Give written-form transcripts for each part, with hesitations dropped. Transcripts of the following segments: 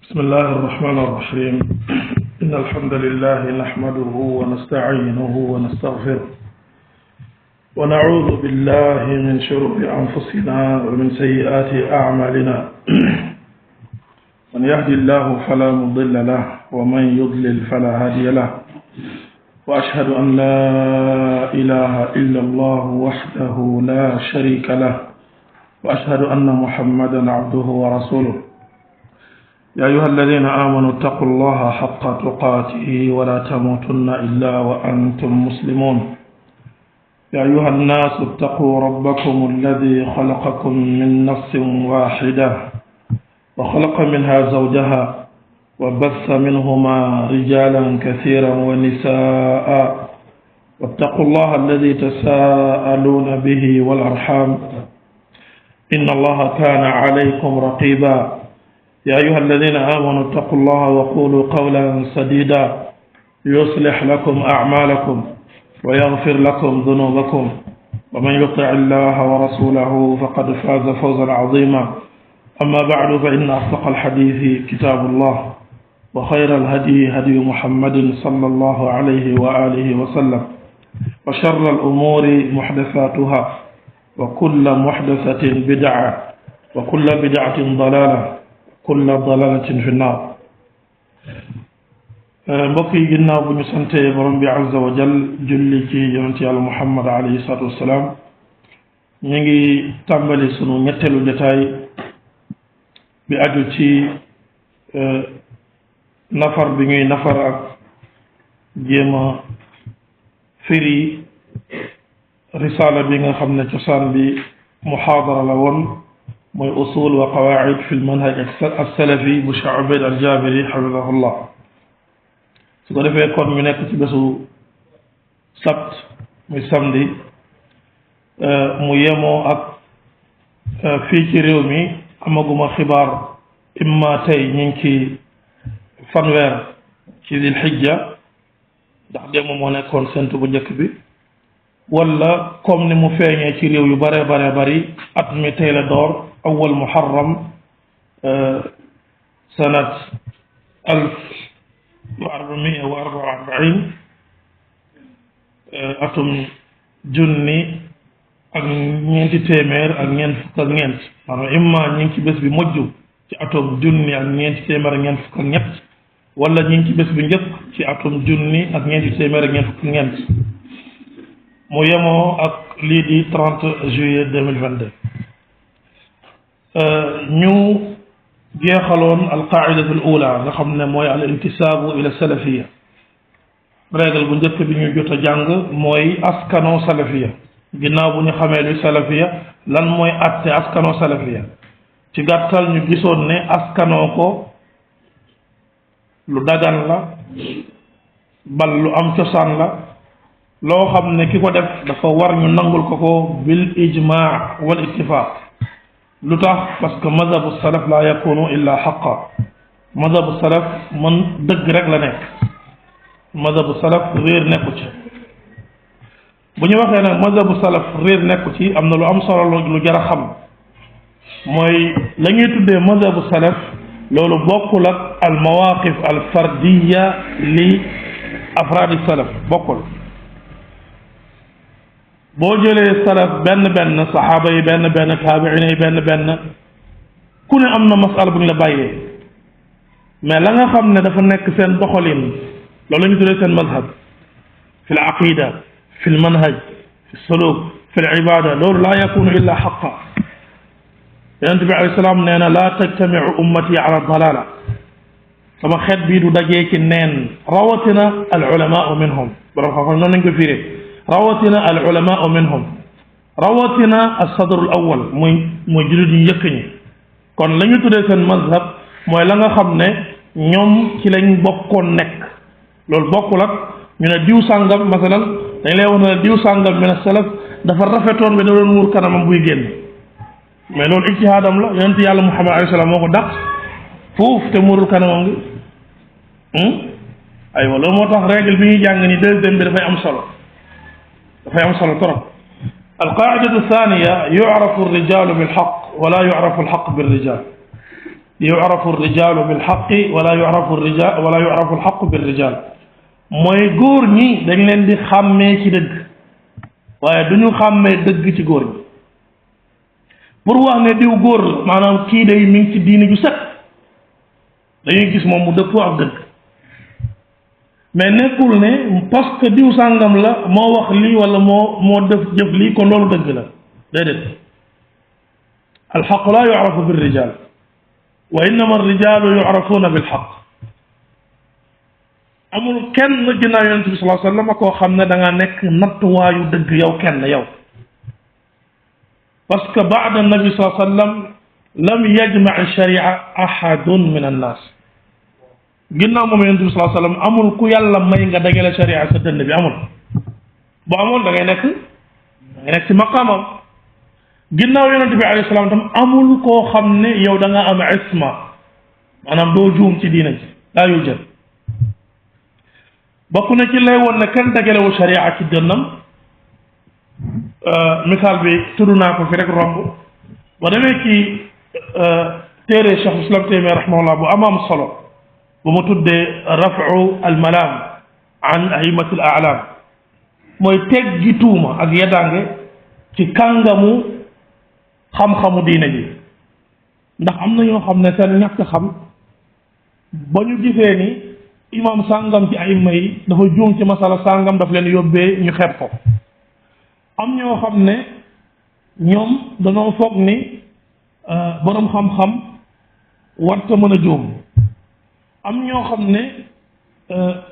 بسم الله الرحمن الرحيم إن الحمد لله نحمده ونستعينه ونستغفره ونعوذ بالله من شرور أنفسنا ومن سيئات أعمالنا من يهدي الله فلا مضل له ومن يضلل فلا هادي له وأشهد أن لا إله إلا الله وحده لا شريك له وأشهد أن محمدا عبده ورسوله يا أيها الذين آمنوا اتقوا الله حق تقاته ولا تموتن إلا وأنتم مسلمون يا أيها الناس اتقوا ربكم الذي خلقكم من نفس واحدة وخلق منها زوجها وبث منهما رجالا كثيرا ونساء واتقوا الله الذي تساءلون به والأرحام إن الله كان عليكم رقيبا يا أيها الذين آمنوا اتقوا الله وقولوا قولا سديدا يصلح لكم أعمالكم ويغفر لكم ذنوبكم ومن يطع الله ورسوله فقد فاز فوزا عظيما أما بعد فإن أصدق الحديث كتاب الله وخير الهدي هدي محمد صلى الله عليه وآله وسلم وشر الأمور محدثاتها وكل محدثة بدعة وكل بدعة ضلالة كل ضلالة في النار mbokk yi ginnaaw bu ñu sante borom bi azza wa jal julli ci yonent yàlla muhammad alayhi salaatu wassalaam ñu ngi tàmbali sunu ñetteelu jotaay bi aju ci nafar bi ñuy nafar ak jéem a firi risaala bi nga xam ne cosaan bi muhaadara la woon mooy usul wa qawaid fi lmanhaj as-salafi bu Cheikh Ubayd al-Jabiri hafidahullah su ko defee kon ñu nekk ci bésu sabt muy samedi mu yemoo ak fii ci réew mi amaguma xibaar imma tey ñu ngi ci fanweer ci dil xijja ndax démb moo nekkoon séntu bu njëkk bi wala comme ni mu feeñee ci réew yu bare bare bari at mi tey la door awal muharram sanat 1444 atum junni ak ñeenti téeméer ak ñeent fukk ak ñeent maanaam imma ñi ngi ci bés bi mujj ci atum junni ak ñeenti téeméer ak ñeent fukk ak ñett wala ñi ngi ci bés bi njëkk ci atum junni ak ñeenti téeméer ak ñeent fukk ak ñeent mu yemoo ak lii di 30 juillet 2022 ñu jeexaloon alqaidatu al ula nga xam ne mooy al intisaabu ila salafiya règle bu njëkk bi ñu jot a jàng mooy askanoo salafiya ginnaaw bu ñu xamee luy salafiya lan mooy atte askanoo salafiya ci gàttal ñu gisoon ne askanoo ko lu dagan la bal lu am cosaan la loo xam ne ki ko def dafa war ñu nangul ko bil ijmaa wal ittifaq lu tax parce que mazhabu salaf la yakunu illa xaqa mazhabu salaf man dëgg rek la nekk mazhabu salaf réer nekku ci bu ñu waxee nag mazhabu salaf réer nekku ci am na lu am solo lu jar a xam mooy la ñuy tuddee mazhabu salaf loolu bokkul ak al mawaqif al fardiya li afraadi salaf bokkul boo jëlee salaf benn saxaaba yi benn taabiina yi benn ku ne am na masala bu ñu la bàyyee mais la nga xam ne dafa nekk seen doxalin loolu la ñu tuddee seen mazhab fi l aqida fi l manhaj fi suluk fi l ibada loolu laa yakunu illa xaqa yonent bi alayhi salaam nee na laa tajtamiu ummati ala dalala sama xeet bii du dajee ci neen rawatina al ulamaau minhum borom xam-xam noonu lañ ko firee rawatina al ulamaau minhum rawatina al sadr al awal muy jullit ñu njëkk ñi kon la ñu tuddee seen mazhab mooy la nga xam ne ñoom ci lañ bokkoon nekk loolu bokkul ak ñu ne diw sàngam masalan dañ lay wax ne diw sàngam min as-salaf dafa rafetoon bi da doon muur kanamam buy génn mais loolu ijtihaadam la yonent yàlla Muhammad alayhi salaam moo ko dàq foofu te muurul kanamam gi aywa loolu moo tax règle bi ñuy jàng ni deuxième bi dafay am solo trop alqaidatu thaniya yu'rafu ar-rijalu bil haqq wa la yu'rafu al-haqq bir rijal yu'rafu ar-rijaalu bil haqqi wala yu'rafu al-haqqu bir rijaal mooy góor ñi dañ leen di xàmmee ci dëgg waaye duñu xàmmee dëgg ci góor ñi pour wax ne diw góor la maanaam kii day mi ngi ci diini ju set dañuy gis moom mu dëppoo ak dëgg mais nekkul ne parce que diw sàngam la moo wax lii wala moo def jëf lii kon loolu dëgg la déedéet alxaq laa yu'rafu bir rijaal wa innama ar-rijaalu yu'rafuuna bil haqq amul kenn ginnaaw yonent bi sallallahu alayhi wa sallam koo xam ne da nga nekk nattuwaayu dëgg yow kenn yow parce que baada nabi sallallahu alayhi wa sallam lam yajma' ash-shari'a ahadun min an-nas ginnaaw moom yonent bi sallallahu alayhi wa sallam amul ku yàlla may nga dagale sharia sa dënn bi amul bu amoon da ngay nekk ci maqaamam ginnaaw yonent bi alayhi salaam tam amul koo xam ne yow da nga am isma maanaam doo juum ci diina ji laa yujad bokk na ci lay woon ne kenn dagalewu sharia ci dënnam misaal bi tudd naa ko fi rek romb ba demee ci téere Cheikh Islam Taymiyya rahimahullah bu amaam solo bu mu tuddee rafu almalaam an aimati al a'lam mooy teggi tuuma ak yeddaange ci kàngamu xam-xamu diine ji ndax am na ñoo xam ne seen ñàkk xam ba ñu gisee ni imam sàngam ci ay may dafa juum ci masala sàngam daf leen yóbbee ñu xeeb ko am ñoo xam ne ñoom dañoo foog ni boroom xam-xam warta mën a juum am ñoo xam ne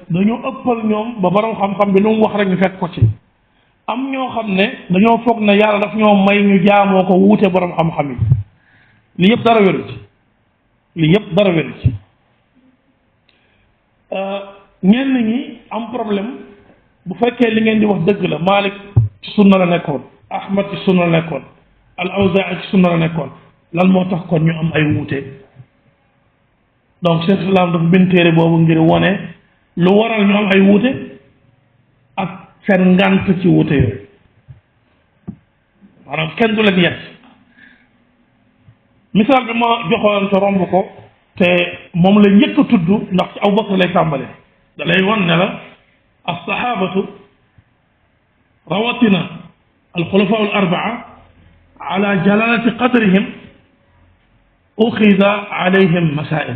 dañoo ëppal ñoom ba boroom xam-xam bi lu mu wax rek ñu fekk ko ci am ñoo xam ne dañoo foog ne yàlla daf ñoo may ñu jaamoo ko wuute boroom xam-xam yi li yëpp dara wéru ci ñenn ñi am problème bu fekkee li ngeen di wax dëgg la Malik ci sunna la nekkoon Ahmad ci sunna la nekkoon al-Awzaa'i ci sunna la nekkoon lan moo tax kon ñu am ay wuute donc Cheikh Islam dafa bind téere boobu ngir wone lu waral ñu am ay wuute ak seen ngant ci wuute yooyu maanaam kenn du leen yet misaal bi ma joxoon te romb ko te moom la njëkk a tudd ndax ci Abu Bakr lay tàmbale da lay won ne la as-sahabatu rawatina al-xulafaa al-arbaa ala jalalati qadrihim uxida alayhim masail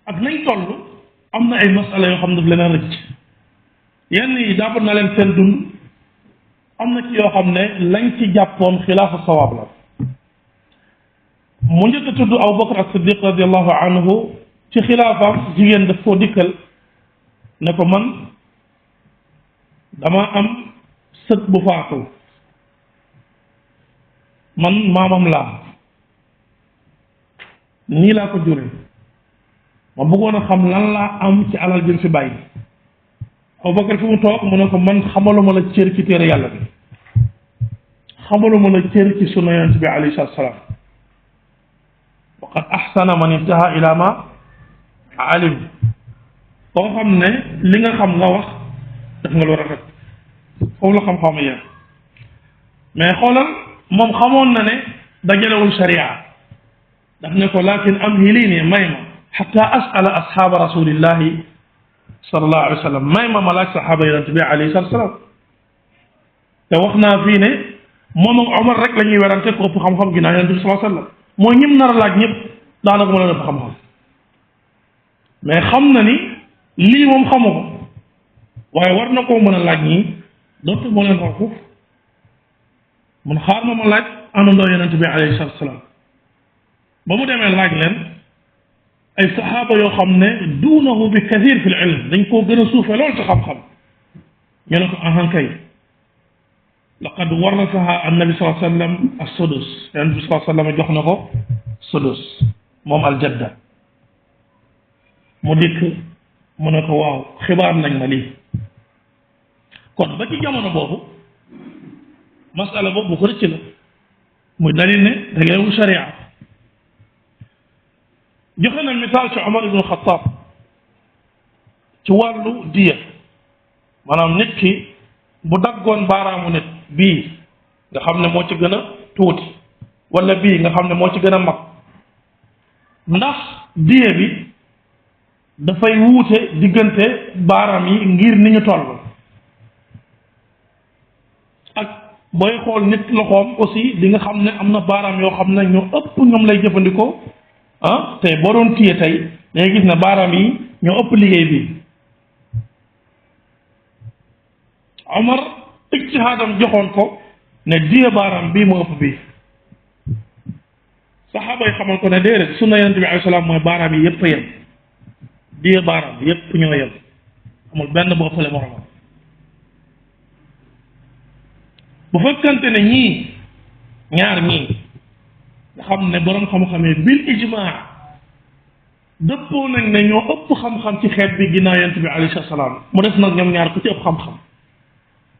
ak nañ toll am na ay masala yoo xam ne daf leen a rëcc yenn yi jàpp na leen seen dund am na ci yoo xam ne lañ ci jàppoon xilaafu sawaab la mu njëkk a tudd Abu Bakr as-Siddiq radiallahu anhu ci xilaafaam jigéen daf koo dikkal ne ko man dama am sët bu faatu man maamam laa nii laa ko jure ma bëggoon a xam lan laa am ci alal bi fi bàyyi Abu Bakar fi mu toog mu ne ko man xamaluma la cër ci téere yàlla bi xamaluma la cër ci sunna yonent bi alayhi salaatu wa salaam wa qad ahsana man intaha ila ma alim koo xam ne li nga xam nga wax def nga lu rafet foofu la xam-xam yéen mais xoolal moom xamoon na ne dajalewul sharia daf ne ko lakin amhilini may ma xata asala asxaaba rasulillahi sallallahu alayhi wa sallam may ma laaj saxaaba yonent bi alayhi salatu salaam te wax naa fii ne moom ak Omar rek la ñuy werante ko ëpp xam-xam ginnaaw yonent bi sallallahu alayhi wa sallam mooy ñim nar a laaj ñëpp daanaka mën a ëpp xam-xam mais xam na ni lii moom xamu ko waaye war na koo mën a laaj ñii dootu moo leen wax foofu mun xaar ma laaj àndandoo yonent bi alayhi salatu salaam ba mu demee laaj leen ay saxaaba yoo xam ne duunahu bi kathir fi l ilm dañ koo gën a suufe lool ci xam-xam ñu ne ko ahan kay laqad warasaha annabi sallallahu alayhi wa sallam as-sudus yonent bi sallallahu alayhi wa sallam jox na ko sudus moom aljadda mu dikk mu ne ko waaw xibaar nañ ma lii kon ba ci jamono boobu masala boobu bu ko rëcc la muy dalil ne dageewul sharia joxe na misaal ci Omar ibn Khattab ci wàllu diya maanaam nit ki bu daggoon baaraamu nit bii nga xam ne moo ci gën a tuuti wala bii nga xam ne moo ci gën a mag ndax diye bi dafay wuute diggante baaraam yi ngir ni ñu toll ak booy xool nit loxoom aussi di nga xam ne am na baaraam yoo xam ne ñoo ëpp ñoom lay jëfandikoo tey boo doon téye tey dangay gis ne baaraam yi ñoo ëpp liggéey bi Omar ijtihaadam joxoon ko ne diye baaraam bii moo ëpp bii saxaaba yi xamal ko ne déedéet sunna yonent bi alayhi salaam mooy baaraam yi yëpp a yem diye baaraam yëpp ñoo yem amul benn boo ëppale moromam bu fekkante ne ñaar ñii nga xam ne borom xam-xamee bil ijmaa dëppoo nañ ne ñoo ëpp xam-xam ci xeet bi ginnaaw yonent bi alayhi salaam mu des nag ñoom ñaar ku ci ëpp xam-xam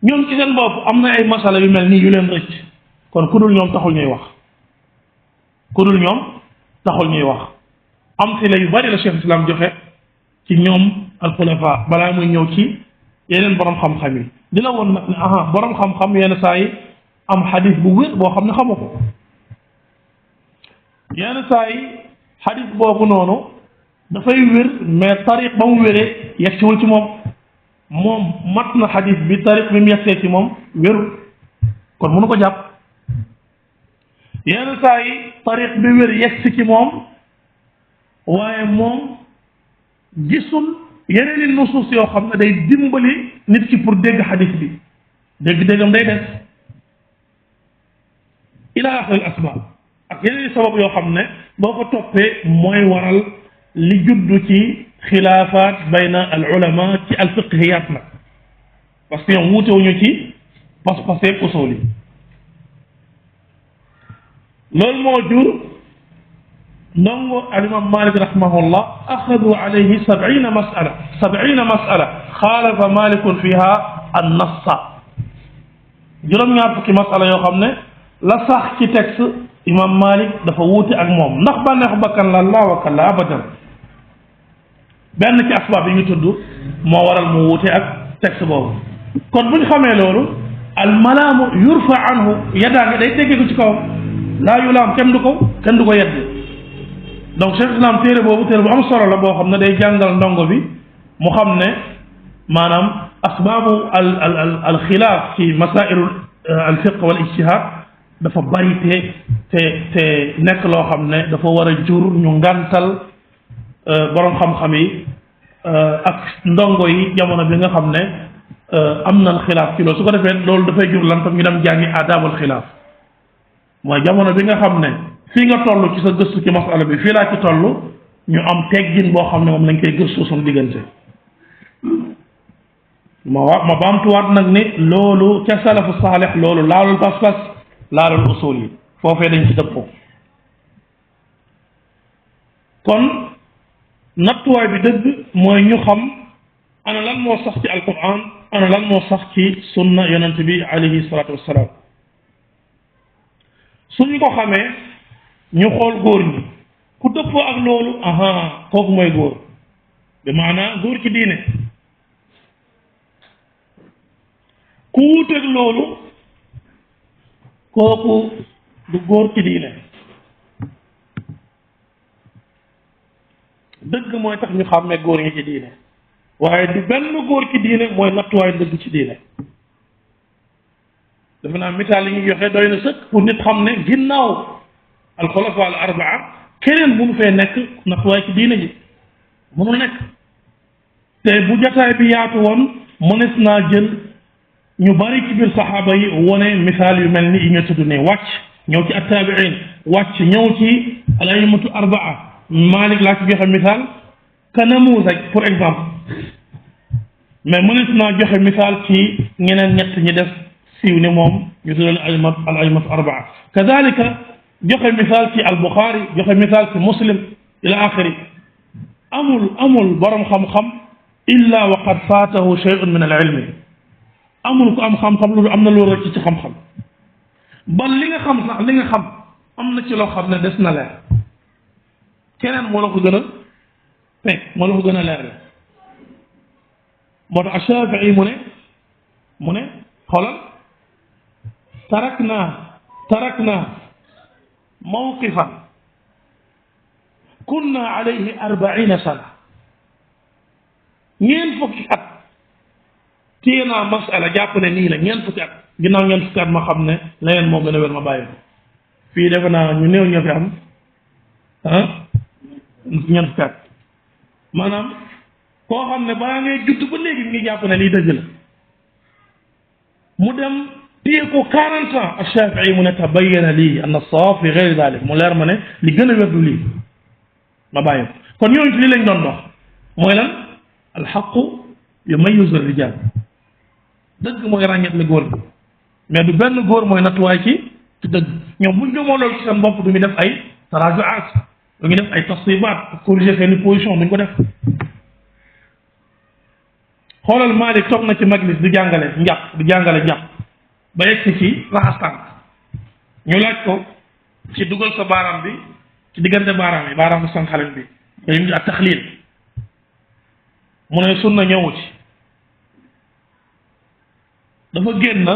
ñoom ci seen bopp am na ay masala yu mel nii yu leen rëcc kon ku dul ñoom taxul ñuy wax am si la yu bari la Cheikh Islam joxe ci ñoom alxulafa balaa muy ñëw ci yeneen borom xam-xam yi dina woon nag ne borom xam-xam yenn saa yi am xadis bu wér boo xam ne xamu ko yenn saa yi xadis boobu noonu dafay wér mais tariq ba mu wéree yegsiwul ci moom mat na xadis bi tariq bi mu yegsee ci moom wérul kon mënu ko jàpp yenn saa yi tariq bi wér yegsi ci moom waaye moom gisul yeneen i nusuus yoo xam ne day dimbali nit ki pour dégg xadis bi dégg-déggam day des ila axiril asbaab ak yeneen i sabab yoo xam ne boo ko toppee mooy waral li juddu ci xilaafaat bayna al ulama ci al fiqhiyaat nag parce que ñoom wuutewuñu ci pas-paseeg usul yi loolu moo jur ndongo alimam Malik rahimahullah axadu alayhi 70 masala xaalafa malikun fiha an nassa juróom-ñaar fukki masala yoo xam ne la sax ci texte imam Malik dafa wuute ak moom ndax bànneexu bakkan la wakalla abadan benn ci asbaab yi ñu tudd moo waral mu wuute ak texte boobu kon bu ñu xamee loolu almalaamu yurfa anhu yeddaa ngi day teggee ko ci kawam laa yulaam kenn du ko yedd donc Cheikh Islam téere boobu téere bu am solo la boo xam ne day jàngal ndongo bi mu xam ne maanaam asbaabu al xilaaf ci masailu al fiq wal ijtihaad dafa bari te nekk loo xam ne dafa war a jur ñu ngantal borom xam-xam yi ak ndongo yi jamono bi nga xam ne am na xilaaf ci loolu su ko defee loolu dafay jur lan tam ñu dem jàngi aadaabul xilaaf mooy jamono bi nga xam ne fii nga toll ci sa gëstu ci masala bi fii laa ci toll ñu am teggin boo xam ne moom lañ koy gëstu suñu diggante ma baamtuwaat nag ni loolu ca salafu saalix loolu laalul pas-pas laalul usul yi foofee dañ ci dëppoo kon nattuwaay bi dëgg mooy ñu xam ana lan moo sax ci alquran ana lan moo sax ci sunna yonent bi alayhi salaatu wassalaam suñ ko xamee ñu xool góor ñi ku dëppoo ak loolu kooku mooy góor bi maanaa góor ci diine ku wuuteeg loolu kooku du góor ci diine dëgg mooy tax ñu xàmmee góor ñi ci diine waaye du benn góor ci diine mooy nattuwaay dëgg ci diine dafa naa misaal yi ñuy joxe doy na sëkk pour nit xam ne ginnaaw alxulafa al arbaa keneen bu mu fee nekk nattuwaay ci diine ji mënul nekk te bu jataay bi yaatu woon mënees naa jël ñu bari ci biir saxaaba yi wone misaal yu mel ni yi nga tudd ne wàcc ñëw ci attaabiin wàcc ñëw ci al aimatu arbaa Malik laa ci joxe misaal ka namuusaj pour exemple mais mënees naa joxe misaal ci ñeneen ñett ñi def siiw ni moom ñu tuddal al aimatu arbaa kadalika joxe misaal ci al Buxaari joxe misaal ci Muslim ila axiri amul borom xam-xam illa wa qad faatahu shay'un min al ilmi amul ko am xam-xam loolu am na loo rëcc ci xam-xam ba li nga xam sax li nga xam am na ci loo xam ne des na leer keneen moo la ko gën a fekk moo la ko gën a leer moo tax Shaafi'i mu ne xoolal tarakna mawqifan kunna alayhi 40 sana ñeen fukki at téye naa masala jàpp ne nii la ñeen fukki at ginnaaw ñeen fukki at ma xam ne leneen moo gën a wér ma bàyyi ko fii defe naa ñu néew ñoo fi am ñeen fukki at maanaam koo xam ne balaa ngay judd ba léegi ngi jàpp ne lii dëgg la mu dem téye ko 40 ans Ash-Shafi'i mu ne tabayyana lii anna as-sawab fi ghayri dhalik mu leer ma ne li gën a wér du lii ma bàyyi ko kon ñooñu ci lii lañ doon dox mooy lan alxaqu yumayyizu ar-rijal dëgg mooy ràññet la góor bi mais du benn góor mooy nattuwaay ci dëgg ñoom buñ gëmoo loolu ci seen bopp du ñu def ay tarajuat du ñu def ay tasdibaat corriger seeni position duñ ko def xoolal Malik toog na ci majlis di jàngale njàpp ba yegg ci raxas tànk ñu laaj ko ci dugal sa baaraam bi ci diggante baaraam yi baaraam sànqaleñ bi day mujj ak taxliil mu ne sunna ñëwu ci dafa génn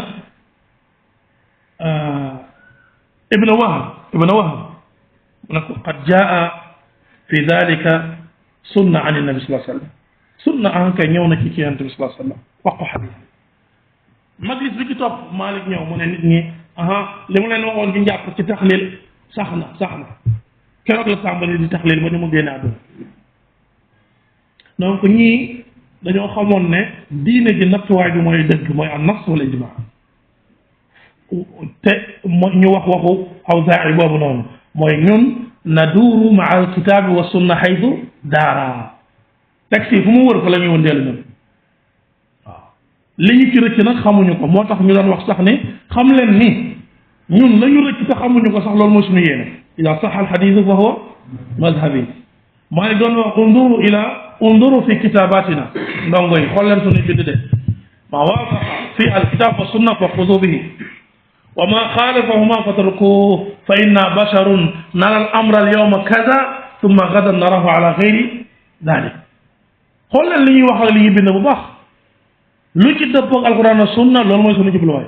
ibn Wahb mu ne ko qad jaa fi dalika sunna an nabi sallallahu alayhi wa sallam sunna anka ñëw na ci yonent bi sallallahu alayhi wa sallam wax ko xadis majlis bi ci topp Malik ñëw mu ne nit ñi li mu leen waxoon ci njàpp ci taxliil sax na keroog la tàmbali di taxliil ba ni mu génne àdduna donc ñii dañoo xamoon ne diine ji nattuwaay bi mooy dëgg mooy an nas wala ijma te ñu wax waxu Awzaa'i boobu noonu mooy ñun naduuru maa alkitaabi wa sunna xaytu daara texte yi fu mu wër fa la ñuy wëndeelu ñun waaw li ñu ci rëcc nag xamuñu ko moo tax ñu doon wax sax ni xam leen ni ñun la ñu rëcc te xamuñu ko sax loolu mooy suñu yéene ida sax alxadiisu fa huwa madhabi maa ngi doon wax unduru fi kitaabatina ndongo yi xool leen suñu bind de ma waafaqa fi alkitab wa sunna fa xudu bihi wa ma xaalafahuma fatrukuhu fa inna basharun nara al amra al yawma kaza thumma gadan narahu ala gayri dalik xool leen li ñuy wax ak li ñuy bind bu baax lu ci dëppoog alquran ak sunna loolu mooy suñu jubluwaay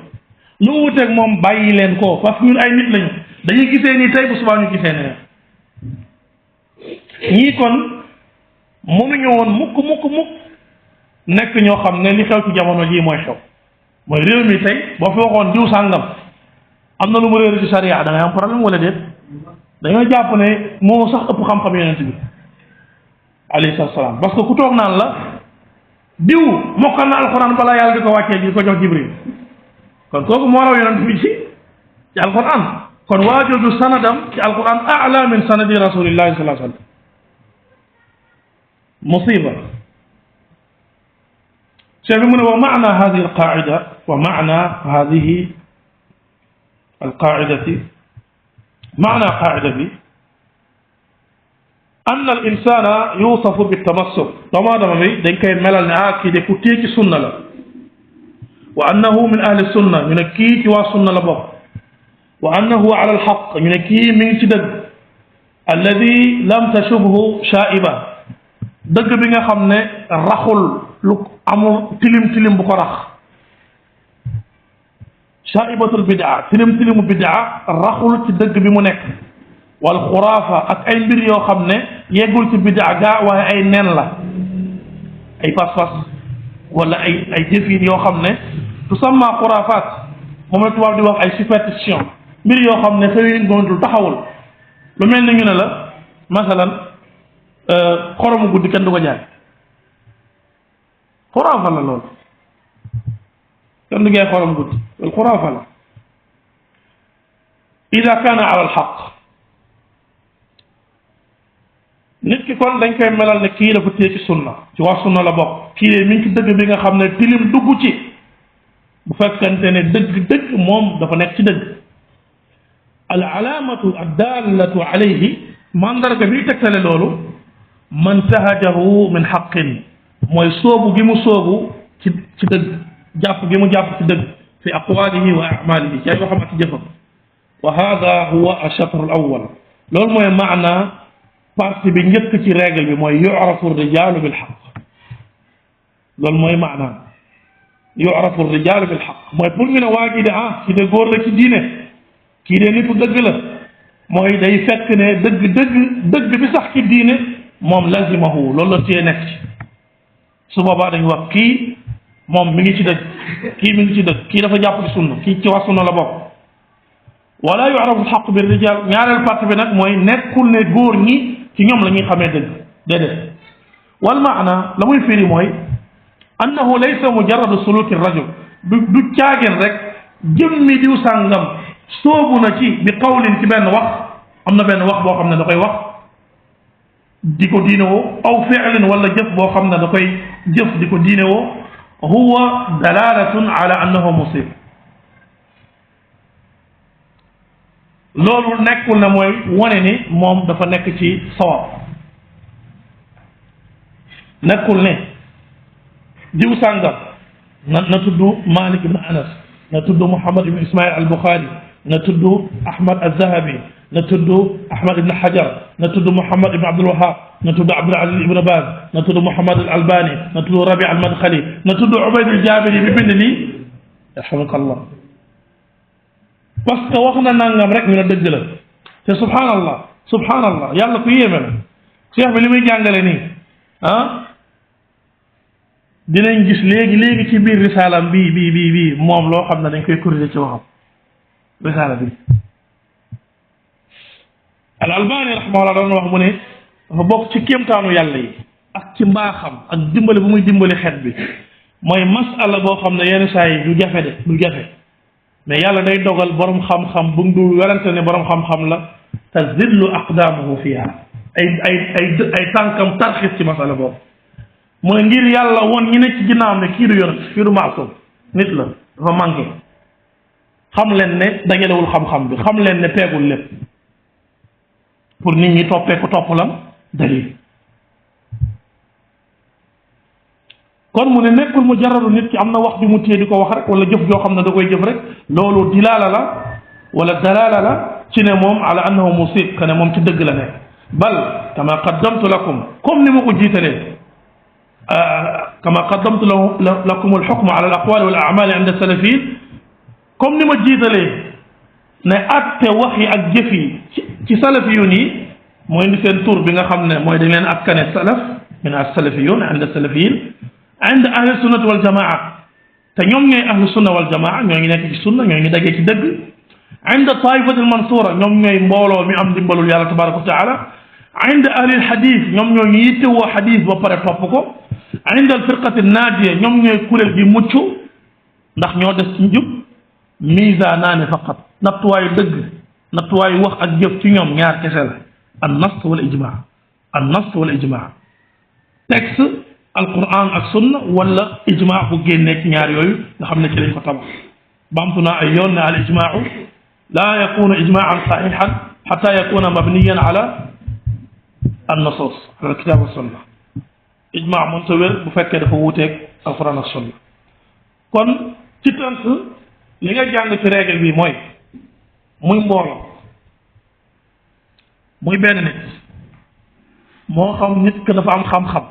lu mu wuteeg moom bàyyi leen ko parce que ñun ay nit lañu dañuy gisee nii tey bu subaa ñu gisee ne ñii kon mënuñu woon mukk nekk ñoo xam ne li xew ci jamono jii mooy xew mooy réew mi tey boo fi waxoon diw sàngam am na lu mu réer ci sariya da ngay am problème wala déet dañoo jàpp ne moo sax ëpp xam-xam yonent bi alayhi salaam parce que ku toog naan la diw mokkal na alquran balaa yàlla di ko wàccee di ko jox jibril kon kooku moo raw yonent bi ci alquran kon waajooju sanadam ci alquran a'la min sanadi rasulillahi sallallahu alayhi wa sallam musiba cheikh bi mu ne wa maana hadihi alqaida wa maana hadihi alqaidati maana qaida bi anna al insana yusafu bitamassuk doomu aadama bi dañ koy melal ne kii de ku téye ci sunna la wa annahu min ahli sunna ñu ne kii ci waa sunna la bokk wa annahu ala alxaq ñu ne kii mi ngi ci dëgg alladi lam tashubhu shaiba dëgg bi nga xam ne raxul lu amul tilim bu ko rax shaibatul bidaa tilimu bidaa raxul ci dëgg bi mu nekk wal xuraafa ak ay mbir yoo xam ne yeggul ci bidaa gaa waaye ay nen la ay pas-pas wala ay jëfin yoo xam ne tusamma xuraafaat moom la tubaab di wax ay superstition mbir yoo xam ne xëy na taxawul lu mel ni ñu ne la masalan xoromu guddi kenn du ko jaay xuraafa la loolu kenn du jaay xorom guddi loolu xuraafa la ida kaana ala alxaq nit ki kon dañ koy melal ne kii dafa téye ci sunna ci waa sunna la bokk kii mi ngi ci dëgg bi nga xam ne tilim dugg ci bu fekkante ne dëgg moom dafa nekk ci dëgg al alaamatu addallatu alayhi mandarga bi tegtale loolu man tahajahu min xaqin mooy soobu gi mu soobu ci dëgg jàpp gi mu jàpp ci dëgg fi aqwalihi wa amalihi ci ay waxam ak ci jëfam wa hada huwa alchatr al awal loolu mooy maana partie bi njëkk ci règle bi mooy yu'rafu rijalu bil xaq loolu mooy maanaam yu'rafu rijalu bil xaq mooy pour ñu ne waa ji de kii de góor la ci diine kii de nitu dëgg la mooy day fekk ne dëgg bi sax ci diine moom lazimahu loolu la téye nekk ci su boobaa dañu wax kii moom mi ngi ci dëgg kii mi ngi ci dëgg kii dafa jàpp ci sunna kii ci wax sunna la bokk wala yu'rafu al-haqq bir rijal ñaareel partie bi nag mooy nekkul ne góor ñi ci ñoom la ñuy xamee dëgg déedéet wal maana la muy firi mooy annahu laysa mujarradu suluki rajul du caagin rek jëmmi diw sàngam soobu na ci bi qawlin ci benn wax am na benn wax boo xam ne da koy wax di ko diine woo aw fi'lin wala jëf boo xam ne da koy jëf di ko diine woo huwa dalalatun ala annahu musib loolu nekkul ne mooy wane ni moom dafa nekk ci sawab nekkul ne diw sàngam na tudd Malik ibn Anas na tudd Muhammad ibn Ismail al-Bukhari na tudd Ahmad al-Zahabi na tudd Ahmad ibn Hajar na tudd Muhammad ibn Abdul Wahhab na tudd Abdul Aziz ibn Baz na tudd Muhammad al-Albani na tudd Rabi' al-Madkhali na tudd Ubayd al-Jabiri bi bind lii yarhamukallah parce que wax na nangam rek ñu ne dëgg la te subhanallah yàlla ku yéeme la cheikh bi li muy jàngale nii dinañ gis léegi ci biir risaalam bii moom loo xam ne dañ koy corriger ci waxam risaala bi al albani rahimahullah doon wax mu ne dafa bokk ci kéemtaanu yàlla yi ak ci mbaaxam ak dimbali bu muy dimbali xeet bi mooy masala boo xam ne yenn saa yi du jafe mais yàlla day dogal borom xam-xam bu du werante ne borom xam-xam la tazillu aqdaamuhu fiha ay tànkam tarxis ci masala boobu mu ne ngir yàlla woon ñi ne ci ginnaawam ne kii du yonent kii du maasum nit la dafa manqué xam leen ne dajalewul xam-xam bi xam leen ne peegul lépp pour nit ñi toppee ko topp lam dalil kon mu ne nekkul mu jaradu nit ki am na wax bi mu téye di ko wax rek wala jëf joo xam ne da koy jëf rek loolu dilaala la wala dalaala la ci ne moom ala annahu musib que ne moom ci dëgg la nekk bal kama qaddamtu lakum comme ni ma ko jiitalee كما قدمت لكم الحكم على الأقوال والأعمال عند السلفيين كم نما جيتالي ne atte wax yi ak jëf yi ci salafiyun yi mooy indi seen tur bi nga xam ne mooy dañ leen askane salaf min as-salafiyun inda salafiyin inda ahli sunnati wal jamaa te ñoom ñooy ahli sunna wal jamaa ñoo ngi nekk ci sunna ñoo ngi dagee ci dëgg inda taifati al mansura ñoom ñooy mbooloo mi am dimbalul yàlla tabaraka wa taala inda ahli al hadith ñoom ñoo ngi yittewoo hadith ba pare topp ko inda al firqati naadiya ñoom ñooy kuréel gi mucc ndax ñoo des ci njub miizaanaani faqat nattuwaayu dëgg nattuwaayu wax ak jëf ci ñoom ñaar kese la an nas wala ijmaa an nas wala ijmaa texte alquran ak sunna wala ijmaa bu génnee ci ñaar yooyu nga xam ne ci lañ ko tabax baamtu naa ay yoon ne al ijmaau laa yakunu ijmaan saxiixan xata yakuna mabniyan ala an nusus ala alkitab wa sunna ijmaa moom sa wér bu fekkee dafa wuuteeg alquran ak sunna kon ci tënk li nga jàng ci règle bi mooy muy mbooloo muy benn nit moo xam nit ka dafa am xam-xam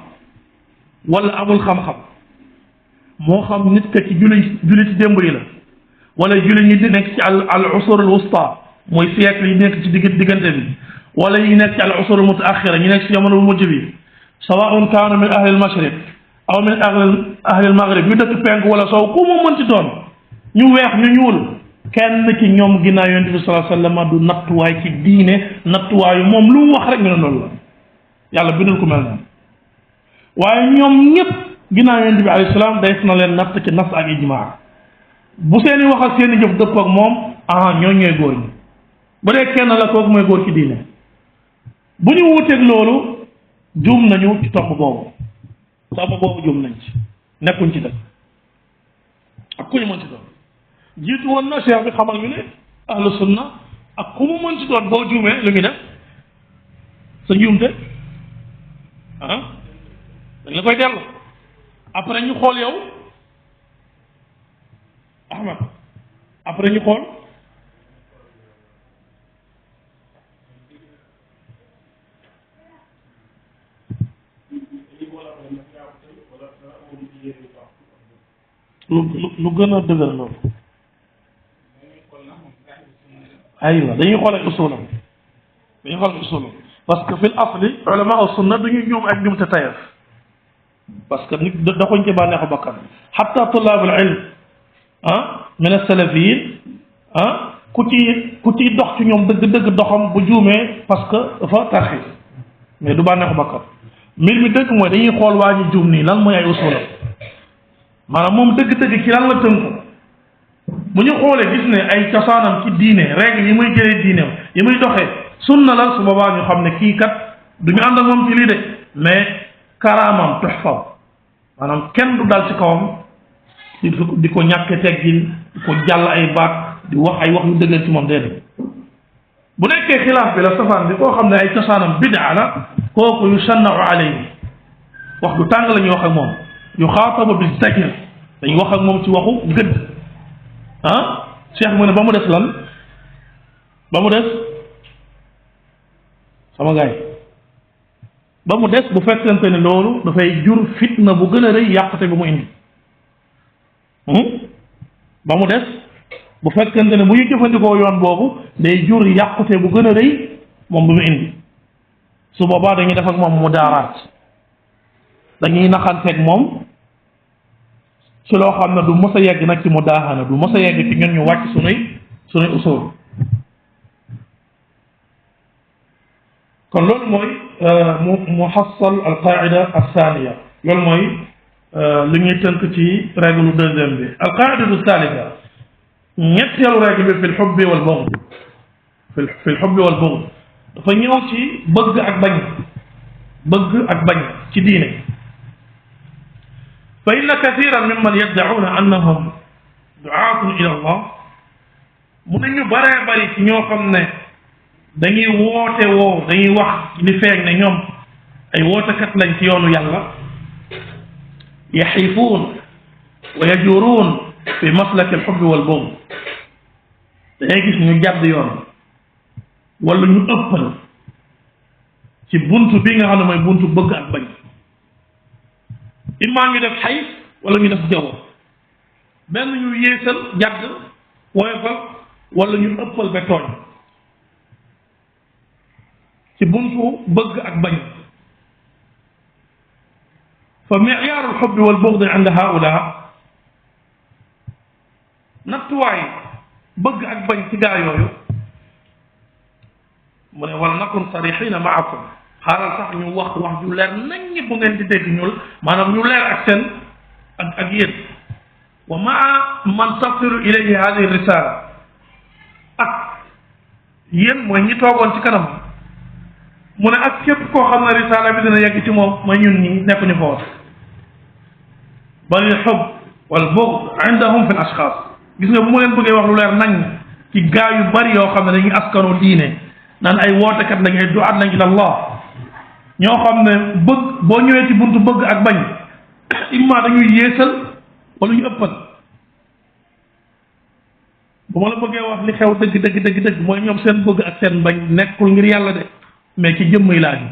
wala amul xam-xam moo xam nit ka ci julli ci démb yi la wala julli ñi di nekk ci al usur al wusta mooy siècle yi nekk ci diggante bi wala yi nekk ci al usur al mutaaxira ñi nekk ci jamono bu mujj bi sawaun kaanu min ahli al mashriq aw min ahli al maghrib ñu dëkk penk wala sow ku mu mënti doon ñu weex ñu ñuul kenn ci ñoom ginnaaw yonent bi sallallahu alayhi wasallam du nattuwaay ci diine nattuwaayu moom lu mu wax rek ñu ne loolu la yàlla bindul ko mel noonu waaye ñoom ñëpp ginnaaw yonent bi alayhi salaam day na leen natt ci nas ak ijmaa bu seeni wax ak seeni jëf dëppoo ak moom ñoo ñooy góor ñi bu dee kenn la kooku mooy góor ci diine bu ñu wuteeg loolu juum nañu ci topp boobu juum nañ ci nekkuñ ci dëkk ak ku ñu mën ci doon jiitu woon na cheikh bi xamal ñu ne ahlu sunna ak ku mu mën ci doon boo juumee lu muy def sa njuumte dañ la koy dellu après ñu xool yow Ahmad après ñu xool lu gën a dëgër loolu aywa dañuy xool ay usulam dañuy xool usul parce que fil asli ulama sunna dañuy ñoom ak ñum te tayef parce que nit doxuñ ci bànneexu bakkan hatta tullaabul ilm min as-salafiyin ku ci dox ci ñoom dëgg doxam bu juumee parce que dafa tarxi mais du bànneexu bakkan mbir mi dëgg mooy dañuy xool waa ñu juum nii lan mooy ay usul maanaam moom dëgg ci lan la tënku bu ñu xoolee gis ne ay cosaanam ci diine règle yi muy jëlee diineem yi muy doxee sunna la su boobaa ñu xam ne kii kat du ñu ànd ak moom ci lii de mais karaamam tuhfaw maanaam kenn du dal ci kawam di ko ñàkke teggin di ko jàll ay baat di wax ay wax yu dëggal ci moom déedéet bu nekkee xilaaf bi la safaan bi koo xam ne ay cosaanam bidaa la kooku yusanna'u alayhi wax du tàng la ñuy wax ak moom yu xaatabu bi zajr dañuy wax ak moom ci waxu gëdd cheikh mu ne ba mu des lan ba mu des sama gaay ba mu des bu fekkente ne loolu dafay jur fitna bu gën a rëy yàqute bi mu indi ba mu des bu fekkente ne bu ñu jëfandikoo yoon boobu day jur yàqute bu gën a rëy moom bi mu indi su boobaa dañuy def ak moom mu daaraat dañuy naxanteeg moom ci loo xam ne du mës a yegg nag ci mu daaxana du mës a yegg ci ñun ñu wàcc sunuy usul kon loolu mooy muhassal al qaida althania loolu mooy li ñuy tënk ci règle deuxième bi al qaidatu thalitha ñetteelu règle bi fi l xubbi wal bughd fi l xubbi wal bughd dafa ñëw ci bëgg ak bañ ci diine fa inna kathiran mimman yaddacuuna annahum duaatun ila allah mu ne ñu baree bari ci ñoo xam ne dañuy woote woo dañuy wax li feeg ne ñoom ay wootekat lañ ci yoonu yàlla yaxiifuun wa yajuruun fi maslaki alxubbi walbughd dangay gis ñu jàdd yoon wala ñu ëppal ci buntu bi nga xam ne mooy buntu bëgg ak bañ imma ñu def xayf wala ñu def jaww benn ñu yéesal jàdd woyofal wala ñu ëppal ba tooñ ci buntu bëgg ak bañ fa miciyaaru alxubbi walbughd inda haula nattuwaay bëgg ak bañ ci gaa yooyu mu ne wala nakun sarixina maakum xaaral sax ñu wax ju leer nañ bu ngeen di dégg ñul maanaam ñu leer ak seen ak yéen wa maa man tasilu ilayhi hadihi risala ak yéen mooy ñi toogoon ci kanam mu ne ak képp koo xam ne risala bi dina yegg ci moom mooy ñun ñi nekkuñu foofu bal alxub wal bughd indahum fi l ashxaas gis nga bu ma leen bëggee wax lu leer nañ ci gaa yu bari yoo xam ne dañuy askanoo diine naan ay wootekat lañ ay duaat lañ ila allah ñoo xam ne bëgg boo ñëwee ci buntu bëgg ak bañ imma dañuy yéesal wala ñu ëppal bu ma la bëggee wax li xew dëgg mooy ñoom seen bëgg ak seen bañ nekkul ngir yàlla de mais ci jëmm yi laa ji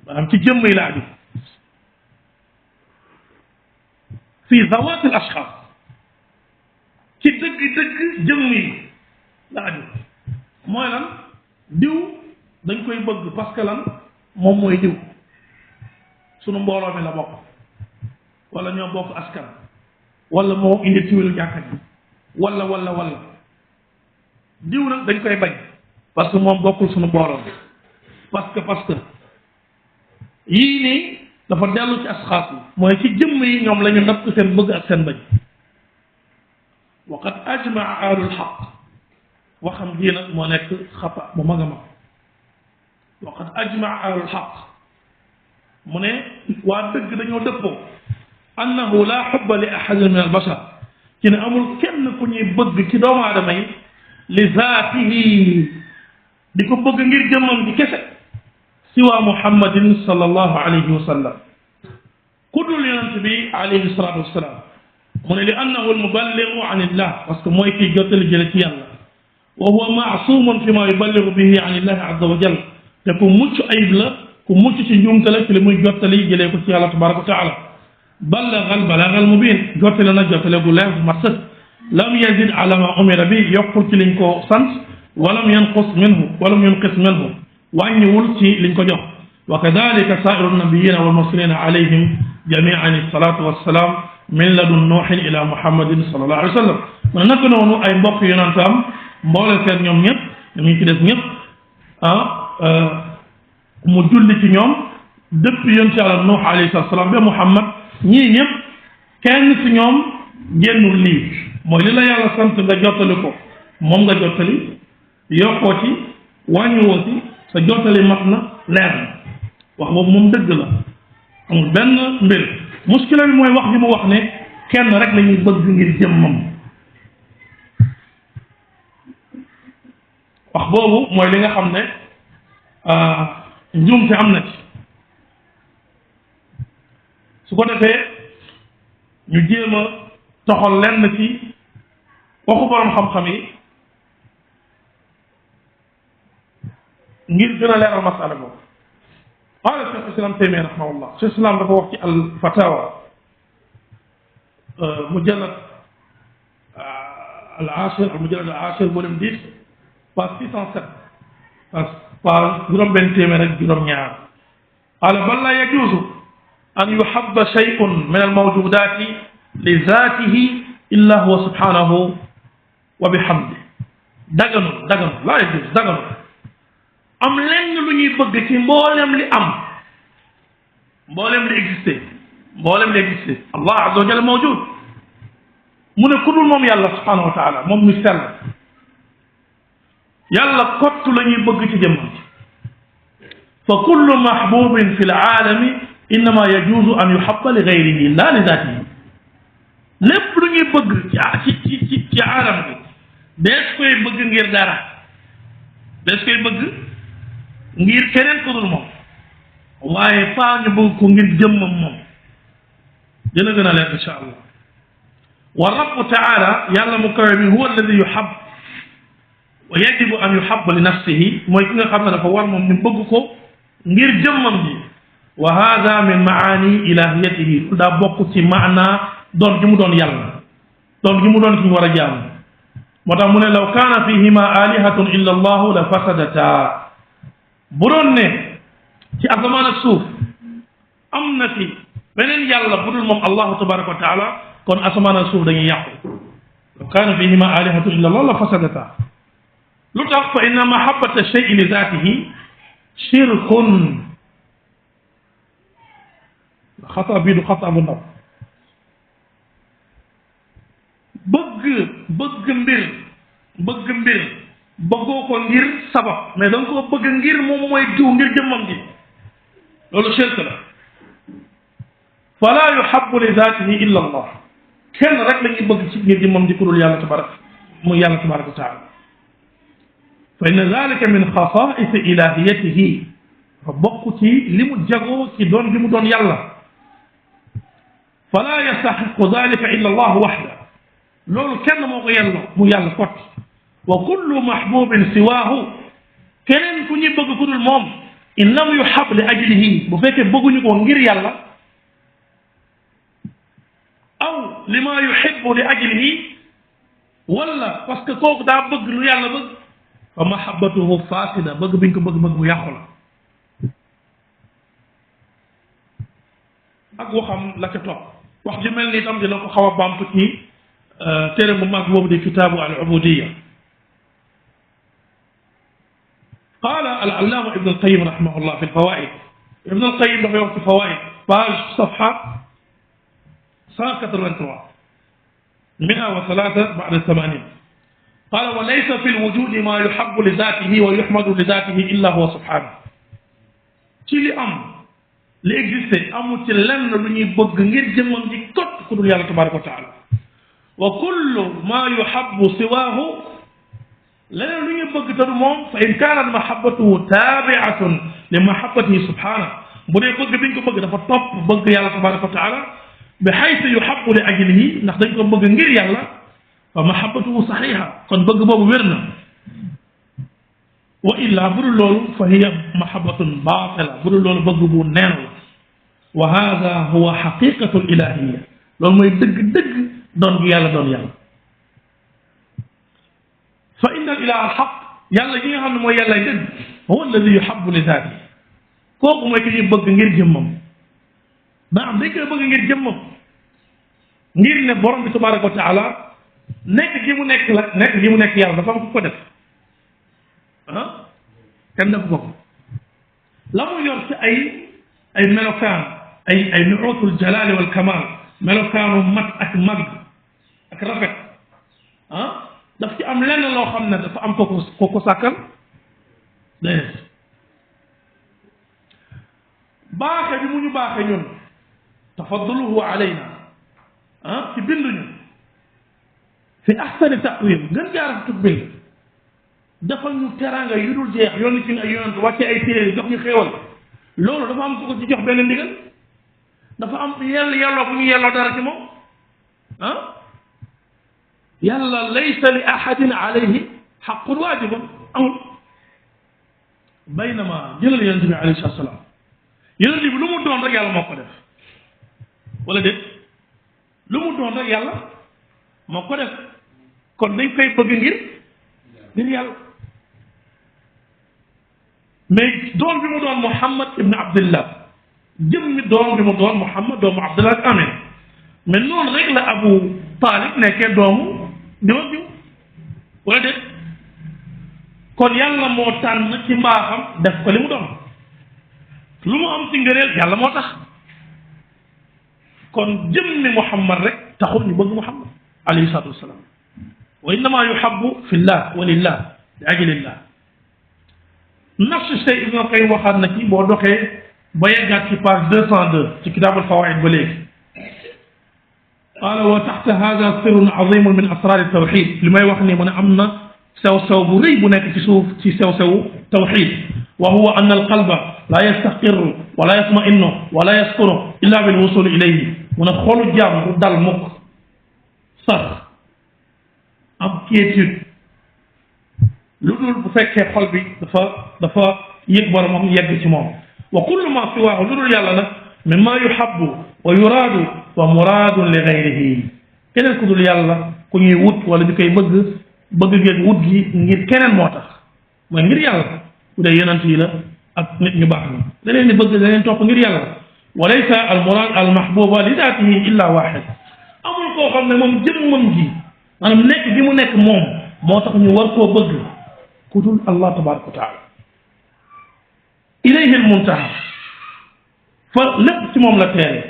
maanaam ci jëmm yi laa ji fii zawaat al ashxaas ci dëgg jëmm yi laa ji mooy lan diw dañ koy bëgg parce que lan moom mooy diw sunu mbooloo mi la bokk wala ñoo bokk askan wala moo indi tiwilu jàkka ji wala diw nag dañ koy bañ parce que moom bokkul sunu mbooloo mi parce que yii nii dafa dellu ci asxaas yi mooy ci jëmm yi ñoom la ñu natt seen bëgg ak seen bañ wa qad ajmaa ahlul xaq waxam ji nag moo nekk xata bu mag a mag wa qad ajmaa ahlul xaq mu ne waa dëgg dañoo dëppoo annahu la xubba li ahadin min albashar ci ne amul kenn ku ñuy bëgg ci doomu aadama yi li zaatihi di ko bëgg ngir jëmmam di kese siwa muhammadin sallallahu alayhi wa sallam ku dul yonent bi alayhi salatu wassalam mu ne li annahu almuballigu an illah parce que mooy kiy jottali jële ci yàlla wa huwa maasumun fi ma yuballigu bihi an illahi azza wa jalla te ku mucc ayib la ku mucc ci njuumte la ci li muy jottali jëlee ko ci yàlla tabaraka wa taala ballaga albalaga almubin jottali na jottale gu leer bu mat sëkk lam yazid ala ma umira bi yokkul ci liñ ko sant walam yunqis minhu wàññiwul ci liñ ko jox wa kadalika sairu nabiyina wal mursalina alayhim jamian salatu wassalam min ladun nuuhin ila muhammadin sallallahu alayhi wa sallam man naka noonu ay mbokk yonent am mboole seen ñoom ñëpp ñu ci des ñëpp mu julli ci ñoom depuis yonent yàlla nuux alayhi salaam ba muhammad ñii ñëpp kenn ci ñoom génnul lii mooy li la yàlla sant nga jottali ko moom nga jottali yokkoo ci wàññiwoo ci sa jottali mat na leer na wax boobu moom dëgg la amul benn mbir muskila bi mooy wax bi mu wax ne kenn rek la ñuy bëgg ngir jëmmam wax boobu mooy li nga xam ne njuumte am na ci su ko defee ñu jéem a toxal lenn ci waxu borom xam-xam yi ngir gën a leeral masala boobu qaala cheikh islam Taymiyya rahimahullah cheikh islam dafa wax ci al fatawa mujallad al ashir volume 10 page 607 page juróom-benn téeméer ak juróom-ñaar qaala bal laa yajuuzu an yuhabba shay'un min al mawjudati li zaatihi illa huwa subhanahu wa bihamdi daganul laa yajuuzu daganul am lenn lu ñuy bëgg ci mboolem li am mboolem li existé Allah azza wa jalla mawjud mu ne ku dul moom yàlla subhanahu wa taala moom mi sell yàlla kott la ñuy bëgg ci jëmmam fa kullu mahbubin fi laalami innama yajuzu an yuhabba li gayrihi la li zatihi lépp lu ñuy bëgg ci aalam bi dees koy bëgg ngir dara dees koy bëgg ngir keneen ku dul moom waaye faa ñu bëgg ko ngir jëmmam moom dina gën a leer insha allah wa rabbu taala yàlla mu kawe mi huwa alladi yuhab wa yajibu an yuhabba li nafsihi mooy ki nga xam ne dafa war moom ñu bëgg ko ngir jëmmam ji wa hada min maani ilahiyatihi lu daa bokk ci maana doon gi mu doon yàlla doon gi mu doon ki ñu war a jaamu moo tax mu ne law kaana fihima alihatun illa allahu la fasadata bu doon ne ci asamaan ak suuf am na fi beneen yàlla bu dul moom allahu tabaraka wa taala kon asamaan ak suuf dañuy yàqu law kaana fihima alihatun illa allah la fasadata lu tax fa inna mahabbata shay'i li zatihi shirkun xata bii du xata bu ndaw bëgg mbir bëggoo ko ngir sabab mais da nga koo bëgg ngir moom mooy diw ngir jëmmam ji loolu shirk la fala yuhabbu li zatihi illa allah kenn rek la ñuy bëgg ci ngir jëmmam ji ku dul yàlla tabaraka wa taala fa inna zalika min xasaisi ilahiyatihi fa bokk ci li mu jagoo ci doon gi mu doon yàlla fala yastaxiqu dalika illa allah waxda loolu kenn moo ko yelloo mu yàlla kot wa kullu mahbubin siwaahu keneen ku ñuy bëgg ku dul moom in lam yuhab li ajlihi bu fekkee bëgguñu ko ngir yàlla aw lima yuhibbu li ajlihi wala parce que kooku daa bëgg lu yàlla bëgg fa mahabbatuhu fasida bëgg biñ ko bëgg bu yàqu la ak waxam la ca topp wax ji mel ni itam dina ko xaw a bamtu ci téere bu mag boobu di kitaabu al ubudiyya qaala al allaama ibn al qayyim rahimahullah fi al fawaid ibn al qayyim dafay wax ci fawaid page safha 183 103 ba'da 80 qaala wa laysa fi al wujudi ma yuhabbu li zatihi wa yuhmadu li zatihi illa huwa subhanahu ci li am li existé amul ci lenn lu ñuy bëgg ngir jëmmam ji kot ku dul yàlla tabaraka wa taala wa kullu ma yuhabbu siwaahu leneen lu ñuy bëgg te du moom fa in kaanat mahabbatuhu taabi'atun li mahabbatihi subhanahu bu dee bëgg biñ ko bëgg dafa topp bëgg yàlla tabaraka wa taala bi haythu yuhabbu li ajlihi ndax dañ ko bëgg ngir yàlla fa mahabbatuhu saxiixa kon bëgg boobu wér na wa illa bu dul loolu fa hiya mahabbatun baatila bu dul loolu bëgg bu neen la wa hada huwa xaqiqatu l ilahiyya loolu mooy dëgg-dëgg doon gi yàlla doon yàlla fa inna al ilaha al xaq yàlla gi nga xam ne mooy yàlla dëgg huwa alladi yuhabbu li zaati kooku mooy ki ñuy bëgg ngir jëmmam dañ koy bëgg ngir jëmmam ngir ne borom bi tabaraka wa taala nekk gi mu nekk yàlla dafa am ku ko def kenn def ko la mu yor ci ay melokaan ay nuutul jalaali wal kamal melokaanu mat ak mag ak rafet daf ci am lenn loo xam ne dafa am ko sàkkal déedéet baaxe bi mu ñu baaxe ñun tafadduluhu alayna ci binduñu fi ahsani taqwim gën jaaraf tug bind defal ñu teraanga yu dul jeex yónni ci ay yonent wàcce ay téere jox ñu xéewal loolu dafa am ko ci jox benn ndigal dafa am yelloo bu ñu yelloo dara ci moom yàlla laysa li ahadin alayhi xaqun waajibun amul baynama jëlal yonent bi alayhi salaam yonent bi lu mu doon rek yàlla moo ko def wala déet lu mu doon rek yàlla moo ko def kon dañ koy bëgg ngir yàlla mais doon bi mu doon Muhammad ibn Abdillah jëmmi doom bi mu doon Muhammad doomu Abdillah ak Amin mais noonu rek la Abu Talib nekkee doomu diw ak diw wala déet kon yàlla moo tànn ci mbaaxam def ko li mu doon lu mu am ci ngëneel yàlla moo tax kon jëmmi Muhammad rek taxul ñu bëgg Muhammad alayhi salaatu wasalaam wa innama yuhabbu fillah wa lillah li ajlillah nafsu say Ibn Qayyim waxaat na ci boo doxee ba yeggaat ci page 202 ci kitaabul fawaid ba léegi qaala wa taxta hada sirrun azimun min asraari tawxid li may wax ni mu ne am na sew-sew bu rëy bu nekk ci suuf ci sew-sewu tawxid wa huwa anna alqalba la yastaqirru wala yatma'innu wala yaskunu illa bil wusul ilayhi mu ne xolu jaam du dal mukk sax am quiétude lu dul bu fekkee xol bi dafa yëg boromam yegg ci moom wa kullu ma siwaahu lu dul yàlla nag mimma yuhabbu wa yuraadu wa muraadun li gayrihi keneen ku dul yàlla ku ñuy wut wala ñu koy bëgg ngeen wut gi ngir keneen moo tax mooy ngir yàlla bu dee yonent yi la ak nit ñu baax ñi da leen di bëgg da leen topp ngir yàlla wa laysa al muraad al mahbuba li daatihi illa waaxid amul koo xam ne moom jëmmam ji maanaam nekk bi mu nekk moom moo tax ñu war koo bëgg ku dul allah tabaraka wa taala ilayhi al muntaha fa lépp ci moom la teere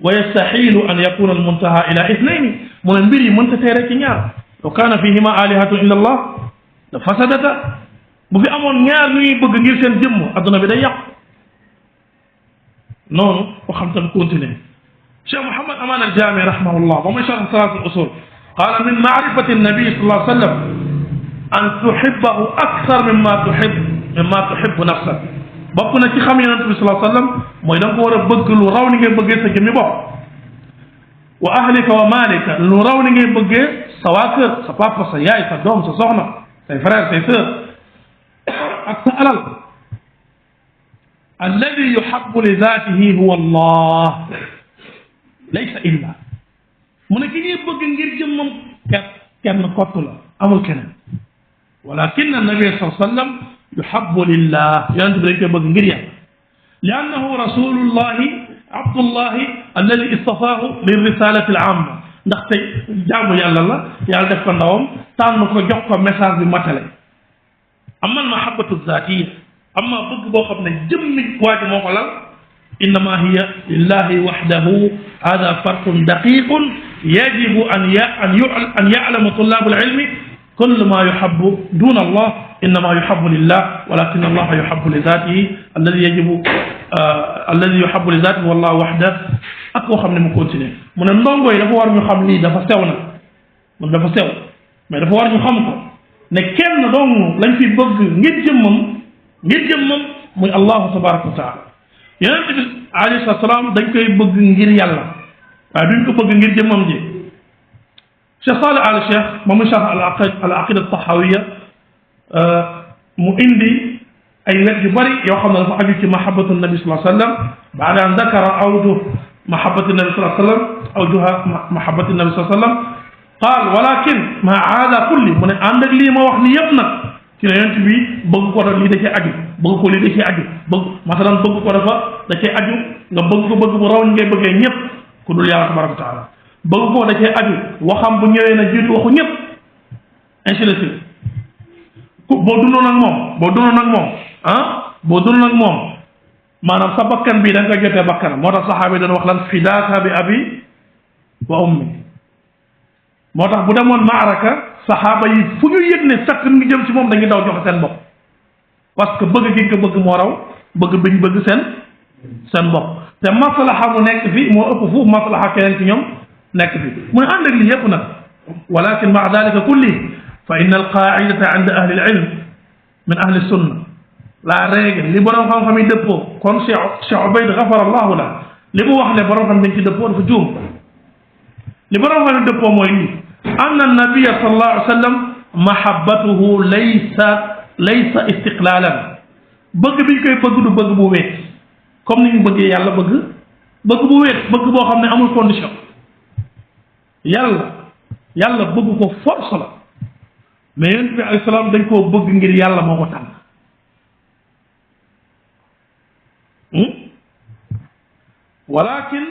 wa yastaxilu an yakuna al muntaha ila ithnayni mu ne mbir yi mënta teere ci ñaar law kaana fihima alihatun illa allah la fasadata bu fi amoon ñaar ñuy bëgg ngir seen jëmm adduna bi day yàqu noonu ko xam tam continuer Cheikh Mouhammad Aman al-Jami rahimahullah ba muy sharh salat al-usul qala min ma'rifati an-nabi sallallahu alayhi wa sallam an tuhibbahu akthar mimma tuhibbu nafsak bokk na ci xam yonent bi sallallahu alayhi wa sallam mooy da nga ko war a bëgg lu raw ni ngay bëggee sa jëmmi bopp wa ahlika wa malika lu raw ni ngay bëggee sa waa kër sa papa sa yaay sa doom sa soxna say frère say sœur ak sa alal alladi yuhabbu li zaatihi huwa allah laysa illa mu ne ki ñuy bëgg ngir jëmmam kenn kott la amul keneen walakin annabi sallallahu alayhi wa sallam yuhabbu lillah yonent bi dañ koy bëgg ngir yàlla li annahu rasulullahi abdullahi alladi istafaahu lirrisalati al amma ndaxte jaamu yàlla la yàlla def ko ndawam tànn ko jox ko message bi matale amma al mahabbatu zatiya amma bëgg boo xam ne jëmmi waa ji moo ko lal innama hiya lillahi wahdahu hada farqun daqiqun yajibu an ya'lamu tullabu al ilmi كل ما يحب دون الله إنما يحب لله ولكن الله يحب لذاته الذي يحب لذاته والله وحده ak koo xam ne mu continuer mu ne ndongo yi dafa war ñu xam lii dafa sew na mun dafa sew mais dafa war ñu xam ko ne kenn dong lañ fi bëgg ngir jëmmam muy allahu tabaraka wa taala yonent bi alayhi salaam dañ koy bëgg ngir yàlla waaye duñ ko bëgg ngir jëmmam ji Cheikh Salih Al Cheikh moom mu sharh al aqida tahawiya mu indi ay wet yu bari yoo xam ne dafa aju ci mahabbatu nabi sallallahu alayhi wa sallam baada an dakara awjuh mahabbatu nabi sallallahu alayhi wa sallam awjuha mahabbatu nabi sallallahu alayhi wa sallam qaal walakin ma aada kulli mu ne ànd ak lii ma wax ni yëpp nag ci ne yonent bi bëgg ko lii da cee aju bëgg ko lii da cee aju bëgg masalan bëgg ko dafa da cee aju nga bëgg ko bëgg bu raw ngay bëggee ñëpp ku dul yàlla tabaraka wa taala bëgg ko da cee aju waxam bu ñëwee na jiitu waxu ñëpp ainsi de suite boo dundoon ak moom boo dundoon ak moom maanaam sa bakkan bi da nga koy jotee bakkanam moo tax saxaabi doon wax lan fidaaka bi abi wa ummi moo tax bu demoon maaraka saxaaba yi fu ñu yëg ne sakk ngi jëm ci moom dañuy daw joxe seen bopp parce que bëgg gi nga bëgg moo raw bëgg biñ bëgg seen bopp te maslaha mu nekk fi moo ëpp fu maslaha keneen ci ñoom nekk fi mu ne ànd ak lii yëpp nag walakin maa dalika kulli fa inna alqaidata inda ahli alilm min ahli sunna la règle li borom xam-xam yi dëppoo kon Cheikh Ubayd gafara allahu la li mu wax ne borom xam dañ ci dëppoo dafa juum li borom xam yi dëppoo mooy lii anna nabiyya sallallahu alayhi wa sallam mahabbatuhu laysa istiqlalan bëgg biñ koy bëgg du bëgg bu wéet comme ni ñu bëggee yàlla bëgg bu wéet bëgg boo xam ne amul condition yàlla bëgg ko force la mais yonent bi alayhi salaam dañ koo bëgg ngir yàlla moo ko tànn walakin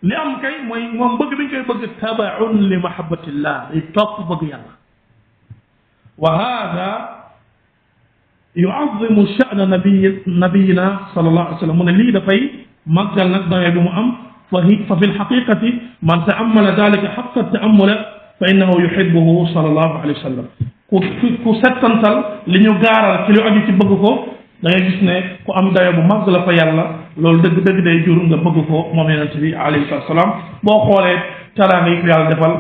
li am kay mooy moom bëgg bi ñu koy bëgg tabaun li mahabbatillah day topp bëgg yàlla wa hada yuazimu sha'na nabiyina sallallahu alayhi wa sallam mu ne lii dafay màggal nag dawee bi mu am fa fi lxaqiqati man ta'ammala dalika xaqa ta'ammula fa innahu yuhibbuhu sallallahu alayhi wa sallam ku settantal li ñu gaaral ci lu aju ci bëgg ko da ngay gis ne ku am dayo bu màgg la fa yàlla loolu dëgg-dëgg day jur nga bëgg ko moom yonent bi alayhi salaam boo xoolee taraanga yi ko yàlla defal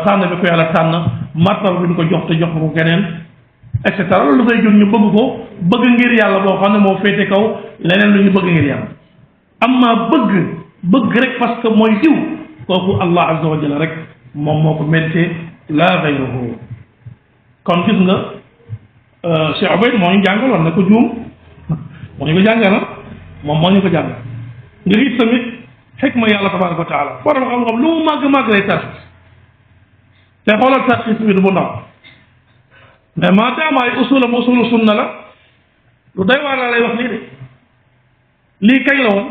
tànn bi ko yàlla tànn martaba bi ñu ko jox te jox ko keneen et cetera loolu dafay jur ñu bëgg ko bëgg ngir yàlla boo xam ne moo féete kaw leneen lu ñu bëgg ngir yàlla amma bëgg rek parce que mooy diw kooku allah azza wa jalla rek moom moo ko mérité la gayruhu kon gis nga Cheikh Ubayd moo ñu jàngaloon ne ko juum moo ñu ko jàngal moom moo ñu ko jàngal nga gis tamit xikma yàlla tabaraka wa taala borom xam-xam lu mu màgg lay tarxis te xoolal tarxis bi du bu ndaw mais maadaama ay usulam usulu sunna la lu doy waar laa lay wax lii de lii kañ la woon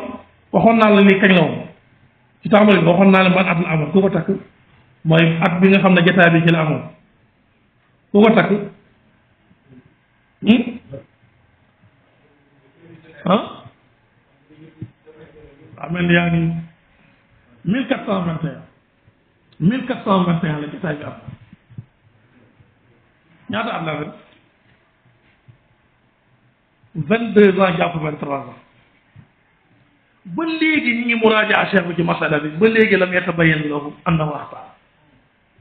waxoon naa la lii kañ la woon ci tàmbali bi waxoon naa la ban at la amoon ku ko takk mooy at bi nga xam ne jotaay bi ci la amoon ku ko takk mel ni yaa ngi 1421 la jotaay bi am ñaata at la ren 22 ans jàpp 23 ans ba léegi ñi ngi muraaja cheikh bi ci masala bi ba léegi lam yatabayyan lahu annahu axta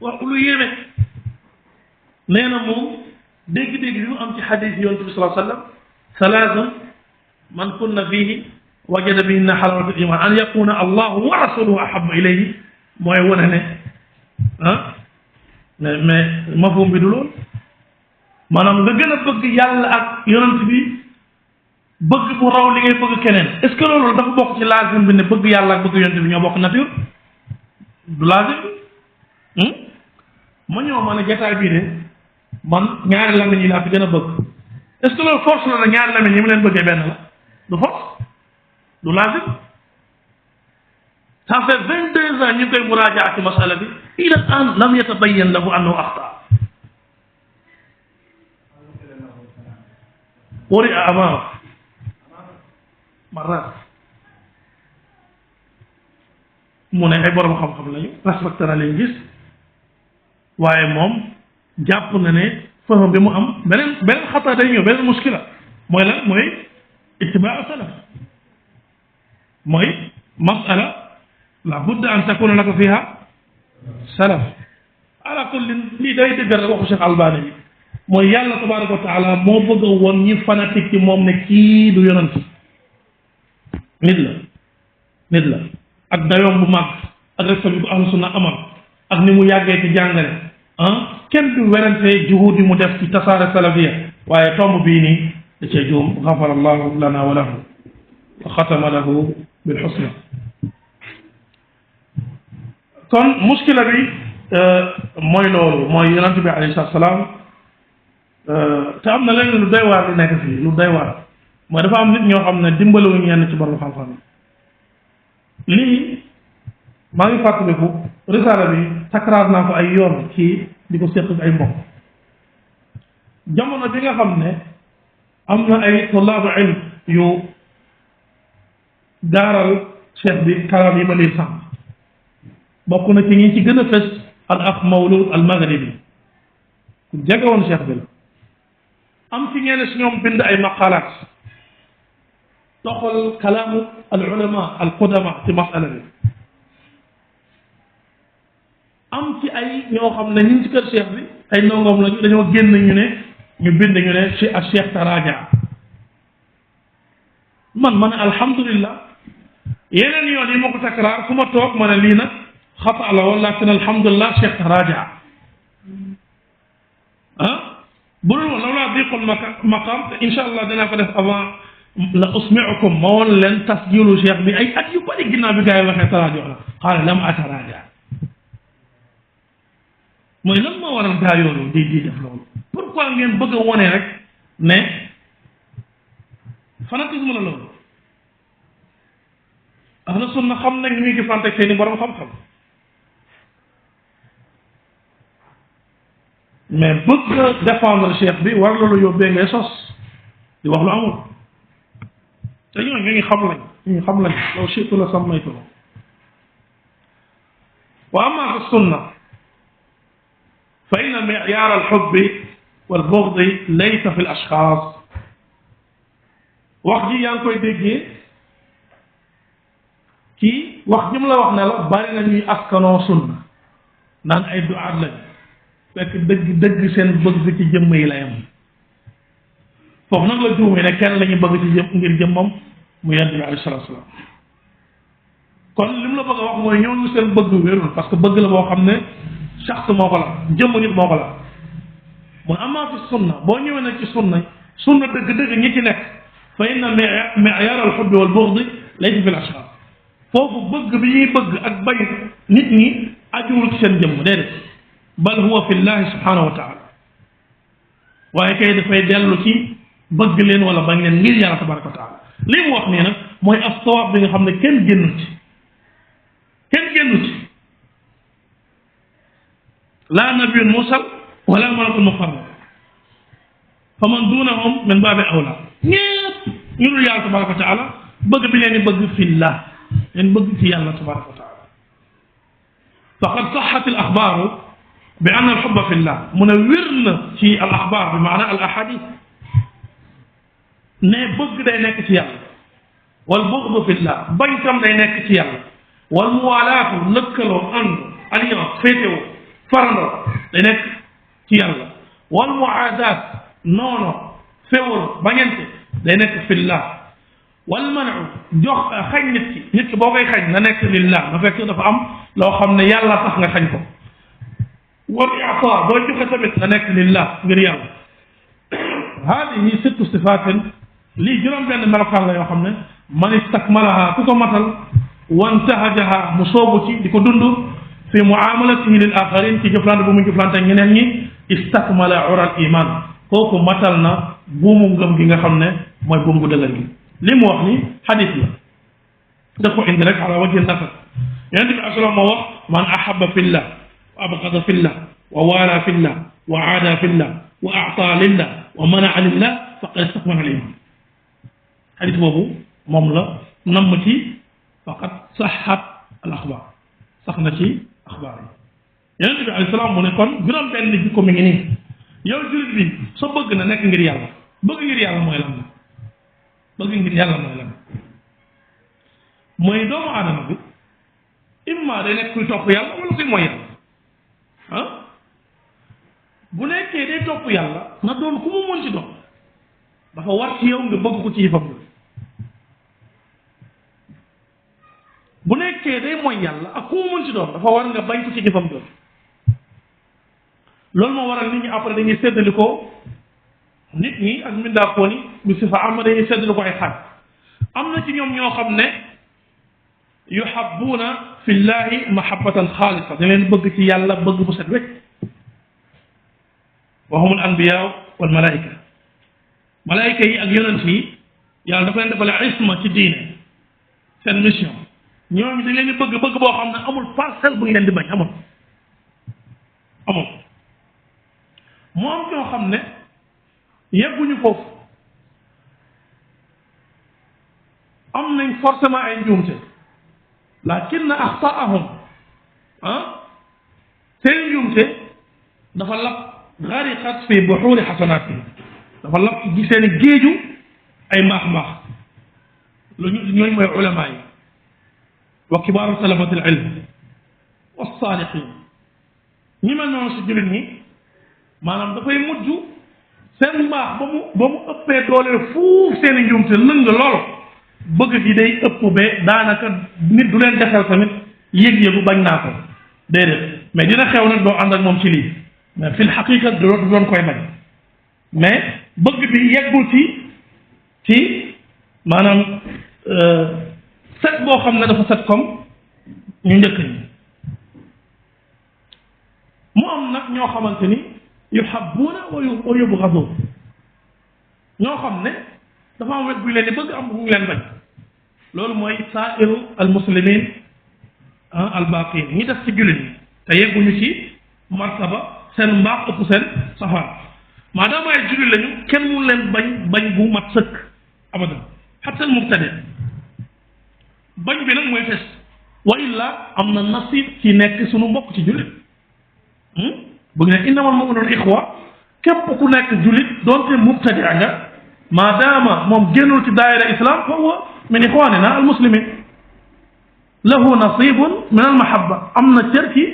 wax lu yéeme nee na moom dégg-dégg bi mu am ci xadis yi yonent bi sallallahu alayhi wa sallam salaatun man kunna fiihi wajada bihinna xalawatul iman an yakuna allahu wa rasuluhu ahabba ilayhi mooy wane ne mais mafhum bi du loolu maanaam nga gën a bëgg yàlla ak yonent bi bëgg bu raw li ngay bëgg keneen est ce que loolu dafa bokk ci laazim bi ne bëgg yàlla ak bëgg yonent bi ñoo bokk nature du laazim ma ñëw ma ne jotaay bii de man ñaari lamiñ yi laa fi gën a bëgg est ce que loolu force la na ñaari lamiñ yi mu leen bëggee benn la du force du laazim ça fait 22 ans ñu koy muraaja ci masala bi ila an lam yatabayyan lahu annahu axta wari amaam marrat mu ne ay borom xam-xam lañu respecté na leen gis waaye moom jàpp na ne faham bi mu am beneen xataa day ñëw beneen muskila mooy lan mooy ittibaa salaf mooy masala la budda an takuna laka fiha salaf ala kullin lii day dëggal rek waxu Cheikh Albani bi mooy yàlla tabaraka wa taala moo bëgg a woon ñi fanatique ci moom ne kii du yonent nit la ak dayoom bu mag ak respect bi ko ahlu sunna amal ak ni mu yàggee ci jàngale kenn du werante juhud yi mu def ci tasaare salafiya waaye tomb bii nii da cee juum gafara allahu lana wa lahu wa xatama lahu bil husna kon muskila bi mooy loolu mooy yonent bi alayhi salaam te am na leneen lu doy waar li nekk fii lu doy waar mooy dafa am nit ñoo xam ne dimbalewuñu yenn ci borom xam-xam yi lii maa ngi fàttaliku risaala bi takraar naa ko ay yoon ci di ko seq ay mbokk jamono bi nga xam ne am na ay tulaabu ilm yu gaaral cheikh bi kalaam yi ma lii sànq bokk na ci ñi ci gën a fës al akh Mawlud al Maghribi ku jege woon cheikh bi la am ci ñenn si ñoom bind ay maqalaat toxal kalaamu al ulama al qudama ci masala bi am ci ay ñoo xam ne ñu ci kër cheikh bi ay ndongoom lañu dañoo génn ñu bind ñu ne ci ak cheikh taraja man alhamdulillah yeneen yoon yi ma ko takraar fu ma toog ma ne lii nag xata la walakin alhamdulillah cheikh taraja bu dul woon lawlaa diqul maqam te incha allah dinaa ko def avant la usmiukum ma woon leen tasjilu cheikh bi ay at yu bëri ginnaaw bi gars yi waxee tarajo la xaala lam ataraja mooy lan moo waral gaa yoonu di def loolu pourquoi ngeen bëgg a wone rek ne fanatisme la loolu ahlu sunna xam nañ ni muy jëfante seeni borom xam-xam mais bëgg a défendre cheikh bi war loolu yóbbee ngay sos di wax lu amul te ñooñu ñu xam lañ law shi'tu la sammaytu wa amma fi sunna fa inna mi'yar al-hubbi wal-bughdi laysa fi al-ashkhas wax ji yaa ngi koy déggee kii wax ji mu la wax ne la bari na ñuy askanoo sunna naan ay du'aat lañ fekk dëgg seen bëgg ci jëmm yi la yam foofu nag la juumee ne kenn la ñu bëgg ci jëm ngir jëmmam mu yonent bi alayhi salaatu salaam kon li mu la bëgg a wax mooy ñooñu seen bëgg wérul parce que bëgg la boo xam ne shaxs moo ko la jëmm nit moo ko la mun amaa fi sunna boo ñëwee nag ci sunna dëgg-dëgg ñi ci nekk fa inna mi'yar al-hubbi wal bughdi laysa fi al-ashkhas foofu bëgg bi ñuy bëgg ak bañ nit ñi ajuwul ci seen jëmm déedéet bal huwa fi llahi subhanahu wa taala waaye kay dafay dellu ci bëgg leen wala bañ leen ngir yàlla tabaraka wa taala li mu wax nii nag mooy as-sawaab bi nga xam ne kenn génnu ci la nabiyyun mursal wala malakun muqarrab fa man dunahum min baabi awla ñépp ñu dul yàlla tabaraka wa taala bëgg bi leen di bëgg fillah leen bëgg ci yàlla tabaraka wa taala faqad saxat al axbaaru bi anna al xubba fillah mu ne wér na ci al axbaar bi maana al ahadith ne bëgg day nekk ci yàlla wal bughdu fillah bañ tam day nekk ci yàlla wal muwalaatu lëkkaloo ànd alliance féetewoo farandoo day nekk ci yàlla wal muaadaat noono féwal bañante day nekk fillah wal manu jox xañ nit ki boo koy xañ na nekk lillah na fekk dafa am loo xam ne yàlla tax nga xañ ko wal i'taa boo joxe tamit na nekk lillah ngir yàlla haadihi sittu sifaatin lii juróom benn melokaan la yoo xam ne man istakmalaha ku ko matal wantahajaha mu soobu ci di ko dund fi muamalatihi lil axarin ci jëflante bu mu jëflante ñeneen ñi istakmala ural iman kooku matal na buumu ngëm gi nga xam ne mooy buum gu dëgër gi li mu wax ni xadis la daf ko indi rek ala wajhi nasab yonente bi asalaam moo wax man ahaba fillah wa abgada fillah wa waala fillah wa aada fillah wa a'ta lillah wa manaa lillah faqad istakmala al iman xadis boobu moom la namm ci faqad saxat al axbaar sax na ci axbaar yi yonente bi alayhi salaam mu ne kon juróom benn jikko mi ngi nii yow jullit bi sa bëgg na nekk ngir yàlla bëgg ngir yàlla mooy lan la bëgg ngir yàlla mooy lan mooy doomu aadama bi imma day nekk kuy topp yàlla wala kuy mooy yàlla bu nekkee day topp yàlla na doon ku mu mën ci doon dafa war ci yow nga bëgg ko ci yëfam bu nekkee day mooy yàlla ak ku mu mën ci doon dafa war nga bañ ko ci jëfam doon loolu moo waral nit ñi après dañuy séddali ko nit ñi ak mbindaakoon yi bi si fa am dañuy séddali ko ay xaaj am na ci ñoom ñoo xam ne yuhabbuuna fillahi mahabbatan xaalisa da leen bëgg ci yàlla bëgg bu set wecc wa humul anbiya wal malaika malaika yi ak yonent yi yàlla dafa leen defal isma ci diine seen mission ñooñu dañ leen di bëgg bëgg boo xam ne amul parcelle bu ñu leen di bañ amul moo am ñoo xam ne yegguñu foofu am nañ forcément ay njuumte lakin axtaahum seen njuumte dafa lap gariqat fi buxuuri xasanaatihim dafa lap ci seen géeju ay mbaax ñooñu mooy ulama yi wa kibaaru talabati al ilm wa saalihin ñi mel noonu si jullit ñi maanaam dafay mujj seen mbaax ba mu ëppee doole fuuf seen i njuumte lëng lool bëgg gi day ëpp ba daanaka nit du leen defal tamit yëg-yëgu bañ naa ko déedéet mais dina xew nag doo ànd ak moom ci lii mais fil xaqiqa du doon koy bañ mais bëgg bi yeggul ci maanaam set boo xam ne dafa set comme ñu njëkk ñi mu am nag ñoo xamante ni yuhabbuuna wa yubghaduun ñoo xam ne dafa am wet bu ñu leen di bëgg am bu ñu leen bañ loolu mooy saairu al muslimin al baqin ñi def ci jullit ñi te yegguñu ci martaba seen mbaax ëpp seen safaan maadaama ay jullit lañu kenn mu leen bañ bu mat sëkk abadan hatta al mubtadi bañ bi nag mooy fes wa illa am na nasib ci nekk suñu mbokk ci jullit bëgg ne innamal mu'minuuna ixwa képp ku nekk jullit doonte mubtadi nga maadaama moom génnul ci daayira islam fa huwa min ixwanina al muslimin lahu nasibun min al mahabba am na cër ci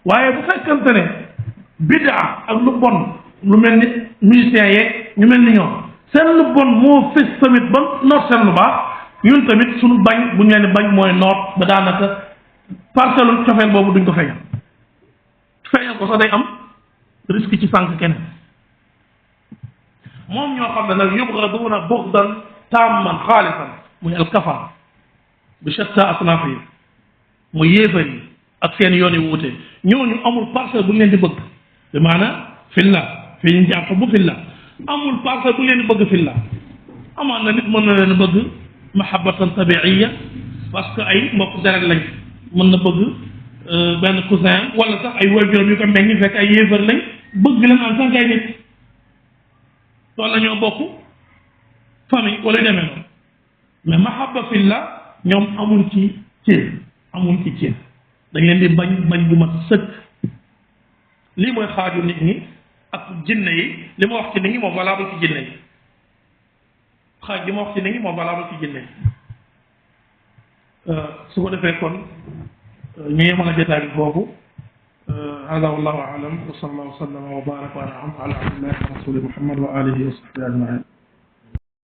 waaye bu fekkante ne bidaa ak lu bon lu mel ni musiciens yeeg ñu mel ni ñoom seen lu bon moo fës tamit ba noot seen lu baax ñun tamit suñu bañ bu ñu leen bañ mooy noot ba daanaka parcelle cofeel boobu duñ ko feeñal ko sax day am risque ci sànq keneen moom ñoo xam ne nag yubghaduuna bughdan tamman xaalisan muy alkafara bi shatta asnaaf yi muy yéefar yi ak seen yoon yi wuute ñooñu amul parcelle bu ñu leen di bëgg bi maanaam fillah fi ñu jàpp bu fillah amul parcelle bu ñu leen di bëgg fillah amaan na nit mën na leen bëgg mahabbatan tabiiya parce que ay mbokk deret lañ mën na bëgg benn cousin wala sax ay waajuram yu ko meññ fekk ay yéefar lañ bëgg leen en tant que ay nit wala ñoo bokk famille wala demee noonu mais mahabba fillah ñoom amul ci cër dañ leen di bañ bu mat sëkk lii mooy xaaju nit ñi ak jinne yi li ma wax ci nit ñi moom valable ci jinne yi xaaj li ma wax ci nit ñi moom valable ci jinne yi su ko defee kon ñu yemal a jotaay bi foofu hada wallahu a'lam wa sallallahu wa sallama wa baraka wa an'ama ala abdillahi wa rasuli muhammad wa alihi wa sahbihi ajmain